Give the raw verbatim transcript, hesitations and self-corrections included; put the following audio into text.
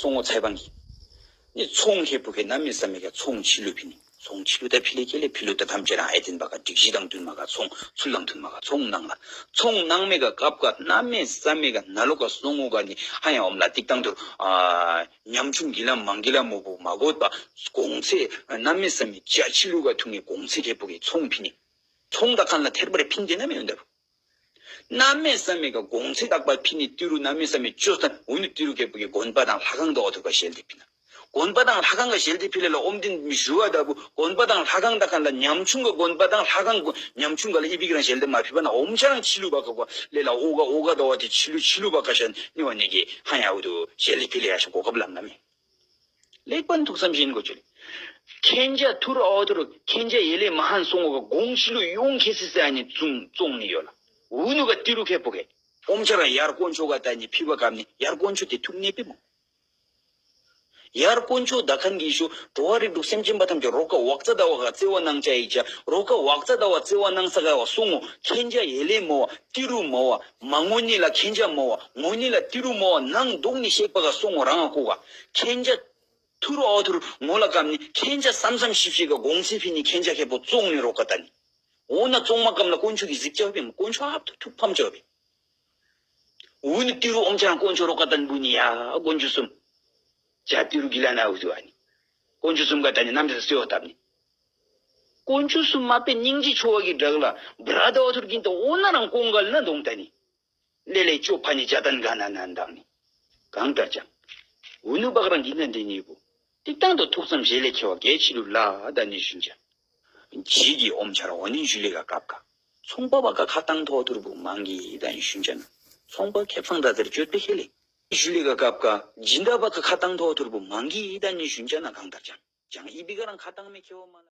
ཚོང་ངོ་ཚའི་བང་གི། ནི་ཚོང་ཁེ་པོ་གི་གནམ་མེད་ས་མེད་ག་ཚོང་ཕྱི་ལུ་ཕི་ནི། ཚོང་ཕྱི་ལུ་ད་ཕི་ལེ་ཁེ་ལེ་ཕི་ལུ་ད་ཐམས་ཅད་རང་ཨེ་ཏིན་པ་ག་སྒྲིག་གཞི་དང་མཐུན་མ་ག་ཚོང་ཚུལ་དང་མཐུན་མ་ག་ཚོང་ནང་ལ། ཚོང་ནང་མེད་ག་སྐབས་ག་གནམ་མེད་ས་མེད་ག་ན་ལོ་ག་སོང་ངོ་ག་ནི་ཧ་ཡང་འོམ་ལ་ཏིག་ཏང་དུ་ཨ་ཉམ་ཆུང་གི་ལ་མང་གི་ལ་མོ་བོ་མ་གོད་པ་གོང་ཚད་གནམ་མེད་ས་མེད་ཇ་ཕྱི་ལུ་ག་ཐུང་ངེ་གོང་ཚད་ཁེ་པོ་གི་ཚོང་ཕི་ནི། ཚོང་ད་ཁན་ལ་ཐེར་པར་ཕིན་དེ་ན་མེ་ཡོན་ད་བུ། གནམ་མེད་ས་མེད་ག་གོང་ཚད་བཏགས་པ་ཕི་ནི་ཏི་རུ་གནམ་མེད་ས་མེད་ཅོ་ཐན་འུ་ནི་ཏི་རུ་ཁེ་པོ་གི་དགོན་པ་དང་ལྷ་ཁང་དོ་བ་ཐུར་ག་ཞལ་ཏེ་ཕི་ན། དགོན་པ་དང་ལྷ་ཁང་ག་ཞལ་ཏེ་ཕི་ལེ་ལ་ཨོམ་ཏིན་མི་ཞུ་བ་ད་བུ། དགོན་པ་དང་ལྷ་ཁང་ད་ཁན་ལ་ཉམ་ཆུང་ག་དགོན་པ་དང་ལྷ་ཁང་གོ་ཉམ་ཆུང་ག་ལ་ཨི་བི་ག་རང་ཞལ་ཏེ་མ་ཕི་བ་ན་ཨོམ་ཆ་རང་ཕྱི་ལུ་བ་ག་གོ་ལེ་ལ་ཨོ་ག་ཨོ་ག་དོ་བ་ཏི་ཕྱི་ལུ་ཕྱི་ལུ་བ་ག་ཤ་ནི་བ་ནི་གི་ཧ་ཡ་འུ་དུ་ཞལ་ཏེ་ཕི་ལེ་ཡ་ཤ་གོ་སྐབས་ལམ་ན་མེ། ལེགས་པར་ཐུགས་བསམ་བཞེས་དགོས་ཆོད། མཁན་ཆ་ཐུར་ཨོ་ཐུར་མཁན་ཆ་ཡེ་ལེ་མ་ཧན་སོང་བ་ག་གོང་ཕྱི་ལུ་ཡོང་ཁེ་སི་སི་ཨ་ནི་བཙོང་བཙོང་ནི་ཡོད་ལ། འུ་ནུ་ག་ཏི་རུ་ཁེ་པོ་གེ། ཨོམ་ཆ་རང་ཡར་དཀོན་མཆོག་ག་ད་ནི་ཕི་བ་གམ་ནི་ཡར་དཀོན་མཆོག་དེ་ཐུག་ནི་པི་མོ། ཡར་དཀོན་མཆོག་ད་ཁན་གི་ཤུ་འགྲོ་བ་རིགས་དྲུག་སེམས་ཅན་པ་ཐམས་ཅད་རོ་ཀ་ཝག་ཙ་ད་བ་ག་བརྩེ་བ་གནང་ཆ་ཡི་ཆ་རོ་ཀ་ཝག་ཙ་ད་བ་བརྩེ་བ་གནང་ས་ག་བ་སོང་ངོ་མཁན་ཆ་ཡེ་ལེ་མོ་བ། ཏི་རུ་མོ་བ། མ་ངོ་ནི་ལ་མཁན་ཆ་མོ་བ། ངོ་ནི་ལ་ཏི་རུ་མོ་བ། ནང་འདུག་ནི་ཤེས་པ་ག་སོང་ངོ་རང་ཨ་ཁུ་ག། མཁན་ཆ་ཐུར་ཨོ་ཐུར་ངོ་ལ་བཀབ་ནི་མཁན་ཆ་བསམ་བསམ་ཤིབ་ཤིབ་ག་གོང་ཚེ་ཕི་ནི་མཁན་ཆ་ཁེ་པོ་བཙོང་ནི་རོ་ཀ་ད་ནི། འོ་ན་བཙོང་མ་བཀབ་ལ་དཀོན་མཆོག་གི་གཟིགས་ཆ་བེམ་དཀོན་མཆོག་ཨབ་ཐུ་ཐུག་ཕམ་ཆ་བེ། འུ་ནི་ཏི་རུ་ཨོམ་ཆ་རང་དཀོན་མཆོག་རོ་ཀ་ད་ནི་བུ་ནི་ཡ་དཀོན་མཆོག་གསུམ། ཇ་ཏི་རུ་གི་ལ་ན་འུ་ཟུ་ཨ་ནི། དཀོན་མཆོག་གསུམ་ག་ད་ནི་རྣམ་ཐར་སེ་བ་བཏབ་ནི། དཀོན་མཆོག་གསུམ་མ་པེ་སྙིང་རྗེ་ཆོ་བ་གི་བྲག་ལ་བྲ་ད་བ་ཐུར་གིན་ཏ་འོ་ན་རང་ཀོང་གལ་ན་གདོང་ད་ནི། ལེ་ལེ་ཅོ་ཕ་ནི་ཇ་ཏན་ག་ན་ན་འདང་ནི། གང་ལྟར་ཀྱང་། འུ་ནུ་བག་རང་གི་ན་འདི་ནི་བུ། ཏིག་ཏང་དུ་ཐུགས་བསམ་བཞེས་ལེ་ཁེ་བ་གལ་ཆི་ལུ་ལ་ད་ནི་ཞུན་ཅན། ཇི་གི་ཨོམ་ཆ་ར་འོ་ནི་ཞུ་ལེ་ག་སྐབས་ཀ། ཚོང་པ་བ་ག་ཁ་ཏང་ཐོ་ཐུར་བུ་མང་གི་ད་ནི་ཞུན་ཅན། ཚོང་པ་ཁེ་བསང་ད་ཟེར་བཅོས་པེ་ཁེ་ལེ། ཞུ་ལེ་ག་སྐབས་ཀ་ཇི་འདྲ་བ་ག་ཁ་ཏང་ཐོ་ཐུར་བུ་མང་གི་ད་ནི་ཞུན་ཅན་ན་གང་ལྟར་ཀྱང་། ཀྱང་ཨི་བི་ག་རང་ཁ་ཏང་མེ་ཁེ་བ་མ་ན།